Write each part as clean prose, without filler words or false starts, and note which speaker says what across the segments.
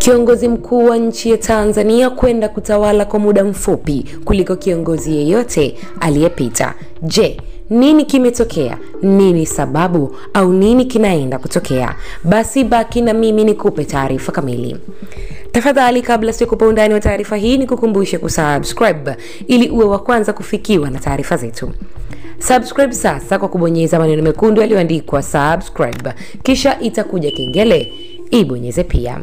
Speaker 1: Kiongozi mkuu wa nchi ya Tanzania kwenda kutawala kwa muda mfupi kuliko kiongozi yeyote aliyepita. Je, nini kimetokea? Nini sababu au nini kinaenda kutokea? Basi baki na mimi nikupe taarifa kamili. Tafadhali, kabla sikupa undani wa taarifa hii, nikukumbushe kusubscribe ili uwe wa kwanza kufikiwa na taarifa zetu. Subscribe sasa kwa kubonyeza maneno mekundu yaliyoandikwa subscribe, kisha itakuja kengele, ibonyeze pia.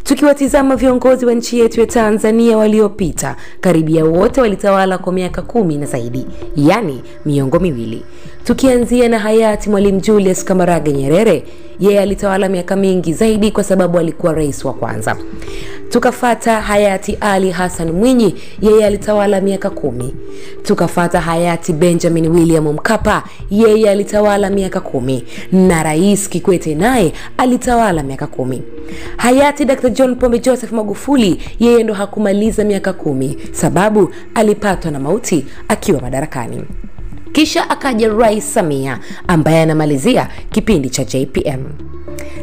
Speaker 1: Tukiwatizama viongozi wa nchi yetu ya Tanzania waliopita, karibia wote walitawala kwa miaka 10 na zaidi, yani miongo miwili. Tukianzia na hayati Mwalimu Julius Kambarage Nyerere, yeye alitawala miaka mingi zaidi kwa sababu alikuwa rais wa kwanza. Tukafata hayati Ali Hassan Mwinyi, yeye alitawala miaka 10. Tukafata hayati Benjamin William Mkapa, yeye alitawala miaka 10. Na Rais Kikwete naye alitawala miaka 10. Hayati Dr. John Pombe Joseph Magufuli, yeye ndo hakumaliza miaka 10, sababu alipatwa na mauti akiwa madarakani. Kisha akaja Rais Samia ambaye anamalizia kipindi cha JPM.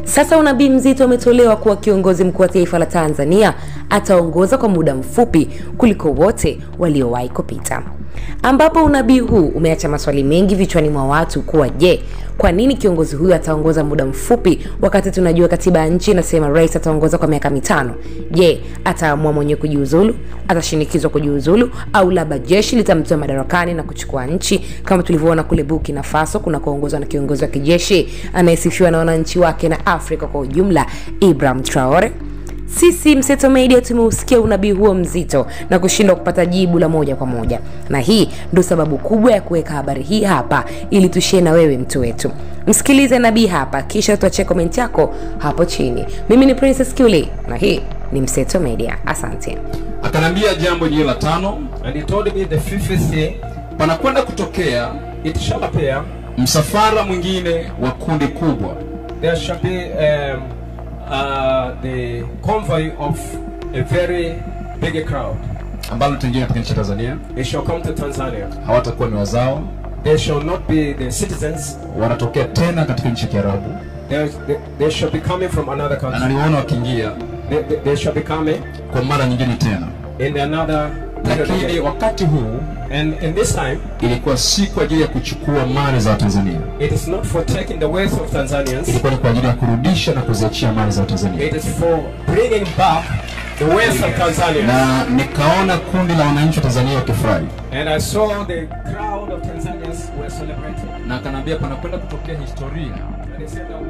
Speaker 1: Sasa unabii mzito umetolewa kuwa kiongozi mkuu wa taifa la Tanzania ataongoza kwa muda mfupi kuliko wote waliowahi kupita. Ambapo unabii huu umeacha maswali mengi vichwani mwa watu kuwa je, kwa nini kiongozi huyu ataongoza muda mfupi wakati tunajua katiba ya nchi inasema rais ataongoza kwa miaka 5? Je, ataamua mwenyewe kujiuzulu? Atashinikizwa kujiuzulu? Au labda jeshi litamtoa madarakani na kuchukua nchi kama tulivyoona kule Burkina Faso kuna kuongozwa na kiongozi wa kijeshi anayesifiwa na wananchi wake na Afrika kwa ujumla, Ibrahim Traore? Sisi Mseto Media tumeusikia unabii huo mzito na kushindwa kupata jibu la moja kwa moja. Na hii ndo sababu kubwa ya kuweka habari hii hapa ili tushare na wewe mtu wetu. Msikilize nabii hapa kisha tuache comment yako hapo chini. Mimi ni Princess Kiuli na hii ni Mseto Media. Asante.
Speaker 2: Akanambia jambo jingine la 5,
Speaker 3: and he told me the fifth thing,
Speaker 2: panakwenda kutokea,
Speaker 3: it shall appear,
Speaker 2: msafara mwingine wa kundi kubwa.
Speaker 3: There shall be the convoy of a very big crowd
Speaker 2: ambalo litaingia katika nchi ya Tanzania.
Speaker 3: They shall come to Tanzania.
Speaker 2: Hawatakuwa ni wazao.
Speaker 3: They shall not be the citizens.
Speaker 2: Wanatokea tena katika nchi ya Kiarabu.
Speaker 3: They shall be coming from another country.
Speaker 2: Na niliwaona wakiingia.
Speaker 3: They shall be coming
Speaker 2: kwa mara nyingine tena.
Speaker 3: In another.
Speaker 2: Lakini wakati huu,
Speaker 3: and in this time,
Speaker 2: ilikuwa si kwa ajili ya kuchukua mali za Tanzania.
Speaker 3: It is not for taking the wealth of Tanzanians.
Speaker 2: Ilikuwa ni kwa ajili ya kurudisha na kuziachia mali za Tanzania.
Speaker 3: It is for bringing back the wealth of Tanzania.
Speaker 2: Na nikaona kundi la wananchi wa Tanzania wakifurahi.
Speaker 3: And I saw the crowd of Tanzanians were celebrating.
Speaker 2: Na akaniambia panakwenda kutokea historia.
Speaker 3: And they said that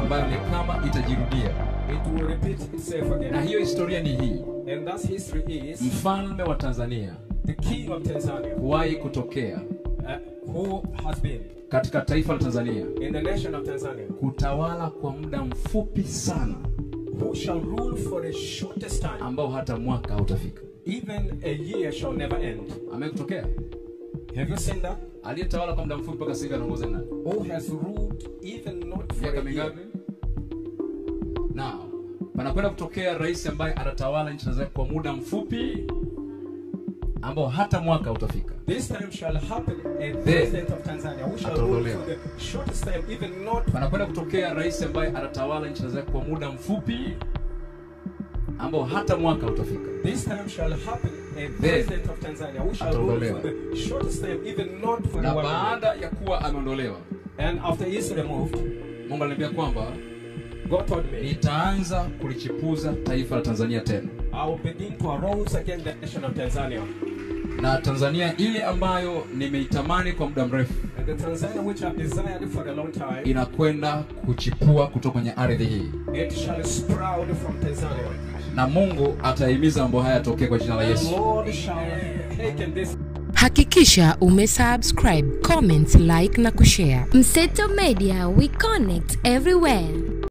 Speaker 2: ambayo ni kama itajirudia.
Speaker 3: It will repeat itself again.
Speaker 2: Na hiyo historia ni hii.
Speaker 3: And that history is
Speaker 2: mfalme wa Tanzania,
Speaker 3: the king of Tanzania,
Speaker 2: kuwahi kutokea,
Speaker 3: who has been
Speaker 2: katika taifa la Tanzania,
Speaker 3: in the nation of Tanzania,
Speaker 2: kutawala kwa muda mfupi sana,
Speaker 3: who shall rule for the shortest time,
Speaker 2: ambao hata mwaka hautafika,
Speaker 3: even a year shall never end.
Speaker 2: Amekutokea?
Speaker 3: Have you seen that?
Speaker 2: Aliyetawala kwa muda mfupi mpaka sasa hivi anaongoza nani?
Speaker 3: Who has ruled even not for a year.
Speaker 2: Now, panakwenda kutokea rais ambaye atatawala nchi Tanzania kwa muda mfupi ambao hata mwaka utafika.
Speaker 3: This time shall happen a president of Tanzania who shall rule for the shortest time, even not.
Speaker 2: Panakwenda kutokea rais ambaye atatawala nchi Tanzania kwa muda mfupi ambao hata mwaka utafika.
Speaker 3: This time shall happen a president of Tanzania who shall rule for the shortest time, even not for
Speaker 2: na
Speaker 3: one.
Speaker 2: Baada ya kuwa ameondolewa,
Speaker 3: and after he is removed,
Speaker 2: Mungu aliniambia kwamba
Speaker 3: God told me,
Speaker 2: nitaanza kulichipuza taifa la Tanzania tena.
Speaker 3: I will begin to arouse again the nation of Tanzania.
Speaker 2: Na Tanzania ile ambayo nimeitamani kwa muda mrefu,
Speaker 3: and the Tanzania which I have desired for a long time,
Speaker 2: inakwenda kuchipua kutoka kwenye ardhi hii.
Speaker 3: It shall sprout from Tanzania.
Speaker 2: Na Mungu atahimiza mambo haya yatokee kwa jina la Yesu.
Speaker 3: Lord shall take this.
Speaker 1: Hakikisha umesubscribe, comment, like na kushare.
Speaker 4: Mseto Media, we connect everywhere.